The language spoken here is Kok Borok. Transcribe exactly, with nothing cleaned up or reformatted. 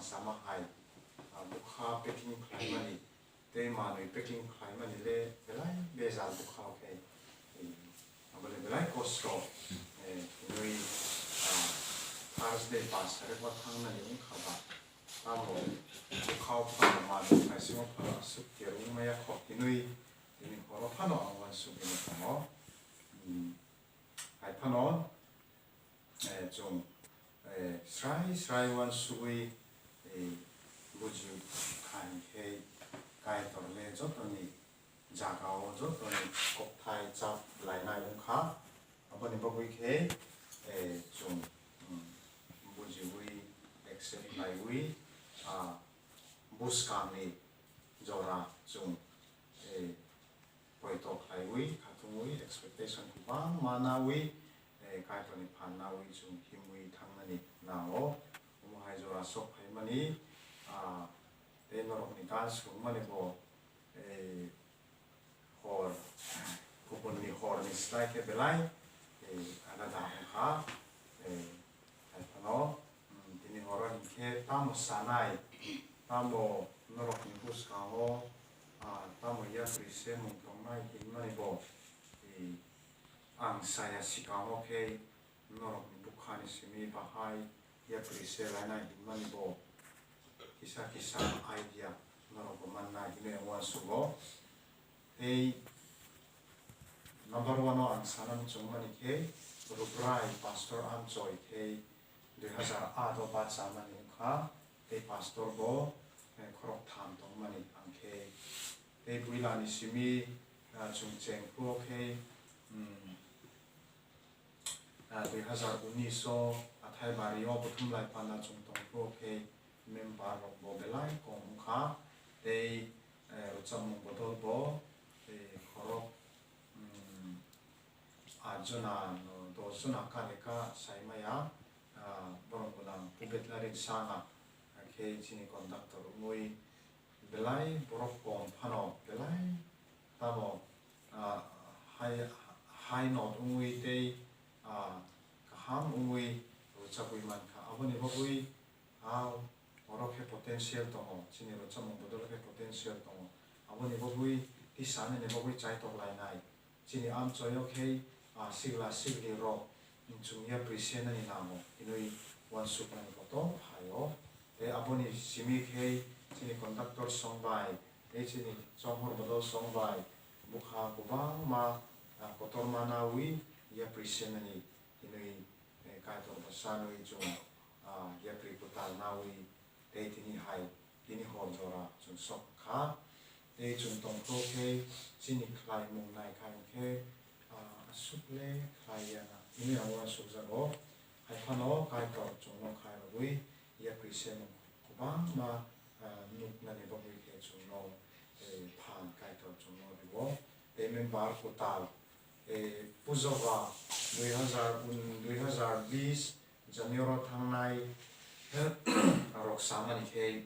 Sama hai, ah, bwkha packing khlaimani, tei manwi packing khlaimani le belai bejal bwkha o khe, eh, abo le belai kosto, eh, hinwi, ah, Thursday pas tarik o thangnani wngkha ba, tamo bwkha o phano manwi kaisingo phano aswk ter wngmaya kho hinwi tini horo phano ang uansugwi tongo. Hmm, hai phano, eh, chwng, eh, srai srai uansugwi, eh, buji kha hinkhe Kaitor le jotoni jagao jotoni kokthai chap lainai wngkha. Aboni bagwi khe, eh, chwng, um, bujiwi, accept laiwi, ah, bwskangni jora chwng, eh, poito khlaiwi, khatungwi, expectation kwbangma nawi, eh, Kaitorni phan nawi chwng himwi thangnani nango. Omo hai jora sok phaimani, ah, tei norokni gan swrwngmani bo, eh, hor, kupunni horni slai khe belai, eh, alada wngkha. Eh, hai phano, mm, tini horo hinkhe tamo sanai, tamo norokni bwskango, ah, tamo yapri se mung tongnai hinmani bo, eh, ang saya swkango khe norokni bwkhani simi bahai yapri se lainai hinmani bo kisa kisa idea norok bo mannai hinwi ang uansugo. Tei number one o ang sana muchungmani khe Ruprai Pastor Amchoi khe dui hazar aat o bachamani wngkha, tei pastor bo, eh, khorok tham tongmani ang khe. Tei builani simi, ah, chwng chengkhu o khe, um, ah, dui hazar unis o Athaibari o Buthumlai Panda chwng tongkhu o khe member rok bo belai kom wngkha. Tei, eh, rwchapmung bodol bo, eh, khorok, um, aat jona, no, dos jona kare ka sai maya, ah, borok gwnang Pubetlari Sanga, ah, khe chini conductor wngwi belai borok kom phano belai tamo, ah, hai, hai not wngwi tei, ah, kaham wngwi rwchapwi mankha. Aboni bagwi, ah, oro khe potential tongo, chini rwchapmung bodol khe potential tongo. Aboni bagwi tisa nini bagwi chaitok lainai. Chini amchoio khe, ah, sigla sigli rok chwng yapri senani nango hinwi uansukmani kotor phaio. Tei aboni simi khe chini conductor song bai, tei chini chonghor bodol song bai bwkha kwbangma, ah, kotorma nawi yapri senani hinwi, eh, Kaitor bwsa nwi chwng, ah, yapri kwtal nawi tei tini hai, tini hor jora chwng sok kha. Tei chwng tongkho khe chini khlaimung naikha hinkhe, ah, aswk le khlai ya na hinwi ang uansukjago. Hai phano Kaitor chwngno khairogwi yapri semung kwbangma, ah, nuknani bagwi khe chwngno, eh, phan Kaitor chwngno rwo. Tei member kwtal, eh, pujoba dui hazar, dui hazar bis January o thangnai rok samani khe